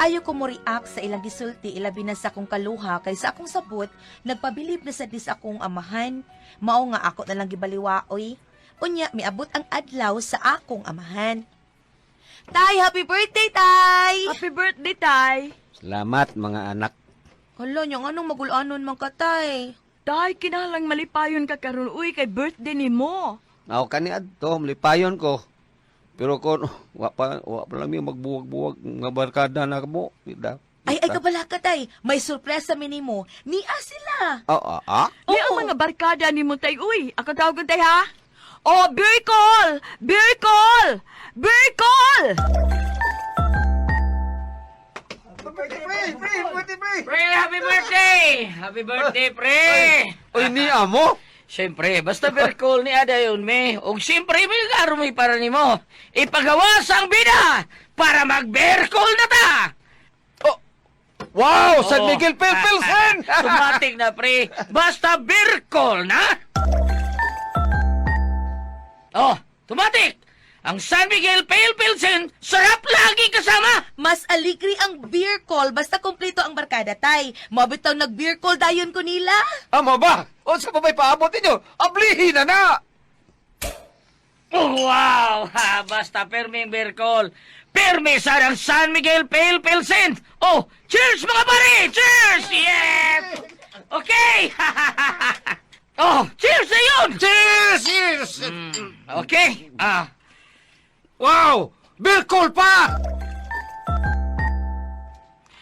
kaayo ko mo react sa ilang gisulti, ilabi na sa akong kaluha kay sa akong sabot nagpabilib na sad ni sa akong amahan. Mao nga ako na lang gibaliwa oy. Unya miabot ang adlaw sa akong amahan. Tay, happy birthday, Tay! Happy birthday, Tay! Salamat mga anak. Hala, nya nganong magulanon man ka, Tay? Tay, kinahanglang malipayon ka karon uy kay birthday nimo. Ako kani adto, malipayon ko. Pero kon wa pa lang mi magbuwag-buwag nga barkada na kamo. Ida. Ay, ay, kabala ka, Tay. May sorpresa mi nimo. Nia sila. Ah, ah, ah. Ni ang mga barkada nimo, Tay, uy. Ako tawagon, Tay, ha? Oh, beer call! Beer call! Beer call! Pre, happy birthday! Happy birthday, pre! Oy, ni amo. Siyempre, basta call ni Ada yun, me. Og siyempre, may laro may para nimo. Ipagawas ang bida para mag-bear call na ta! Oh. Wow, San Oo. Miguel Pilpilsen. Tumatik na, pre. Basta beer call na! Oh, tumatik! Ang San Miguel Pale Pilsen, sarap lagi kasama! Mas aligri ang beer call basta kumpleto ang barkada, Tay. Mabitaw nag beer call dayon ko nila. Amo ba? O sa pa ba'y paabot ninyo? Ablihin na na. Oh, wow! Ha, basta perming beer call. Permi sa ang San Miguel Pale Pilsen. Oh, cheers mga pare! Cheers! Yes! Okay! Oh, cheers na yun! Cheers! Cheers! Okay. Ah, Wow! Beer call pa!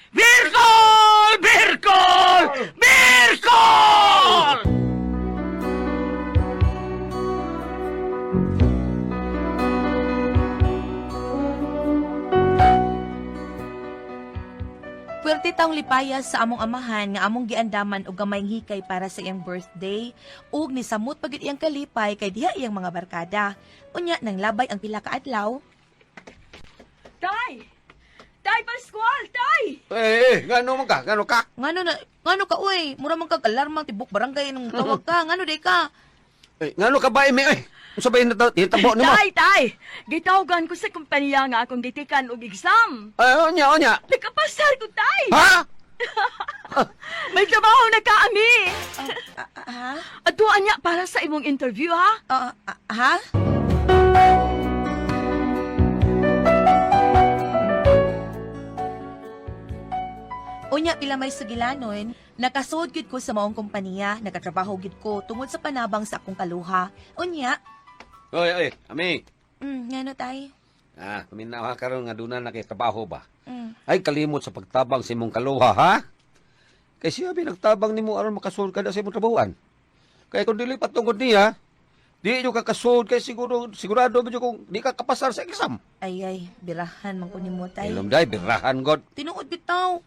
Beer call! Beer call! Beer call! Puwerte taong lipaya sa among amahan nga among giandaman og gamayng hikay para sa iyang birthday ug nisamot pa gyud iyang kalipay kay diha iyang mga barkada. Unya nang labay ang pila ka adlaw. Tay! Tay Pascual, Tay! Eh, eh, ngano man ka? Ngano ka? Ngano na ngano ka uy, mura man kag alarmang tibok barangay nung tawag ka, ngano day ka? Eh, ngano ka ba, Emi? Eh, unsa ba yung hitabo nimo? Tay, Tay! Gitawagan ko sa kumpanya nga akong gitikan og exam. Ay, onya, onya. Nakapasar ko, Tay! Ha? May trabaho na ka, ami! Ah, ah, ha? Atuan niya para sa imong interview, ha? Ah, ah, ha? Unya pila may sugilanon, nakasuod gyud ko sa maong kompanya, nakatrabaho gyud ko tungod sa panabang sa akong kaluha. Unya, Oy, oy, ami. Ngano tay? Ah, kuminaw ha karon nga duna na kay trabaho ba? Mm. Ay kalimot sa pagtabang sa imong kaluha, ha? Kay siya binagtabang nimo aron makasuod ka na sa imong trabahoan. Kay kung dili patungod niya, di nyo kakasuod kay siguro sigurado ba kung di ka kapasar sa exam. Ay ay, birahan man ko nimo tay. Ilom day, birahan god. Tinuod bitaw.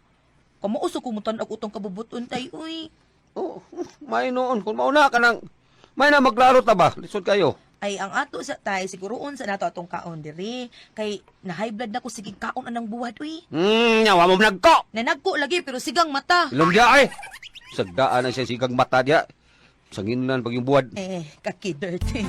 Kamo uso kumutan og utong kabubuton tay uy. Oh, may noon kung mauna ka nang may na maglaro ta ba? Lisod kayo. Ay ang ato sa tay siguroon sa nato atong kaon diri kay na high blood na ko sige kaon anang buwad uy. Nyawa mo nagko. Nanagko lagi pero sigang mata. Ilom dia ay. Sagdaan na siya sigang mata dia. Sanginan pag yung buwad. Eh, kaki-dirty.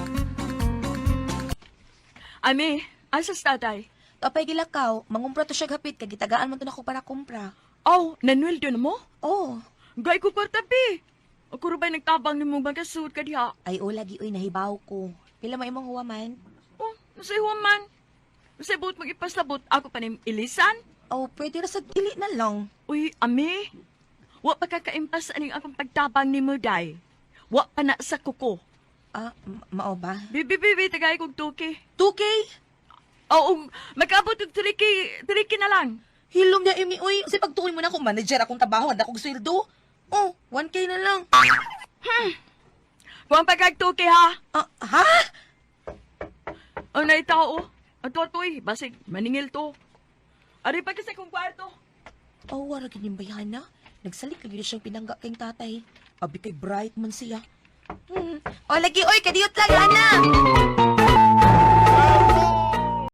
Ami, asas tatay? Tapay gilakaw, mangumpra to siya hapit kay gitagaan man to nako para kumpra. Oh, nanueldo na mo? Oh, Gay ko kwarta, bi. Ako ra ba'y nagtabang nimo magkasuod ka diha? ay o lagi uy nahibaw ko. Pila may imong huwaman? Oh, nasa'y huwaman. Nasa'y buot mag-ipaslabot, ako pa nim ilisan. Oh, pwede ra sa dili na lang. Uy, ami, wa pa kakaimpas aning akong pagtabang nimo, day. Wa pa na sa kuko. Ah, mao ba? Bibi, bibi, tagay kog 2K. 2K? Oo, magkaabot og 3K, 3K na lang. Hilom niya imi uy. Kasi pagtuon mo na ako manager akong trabaho, handa kong sweldo. Oh, 1K na lang. Kuang pagkag 2K, ha? Ah, ha? Ang naitao, ato atoy, basig, maningil to. Ari pa kasi kong kwarto. Oh, wala ganyan bayana. Nagsalik lagi na siyang pinangga kayong tatay. Abi kay bright man siya. O lagi, oy, kadiyot lang, ana!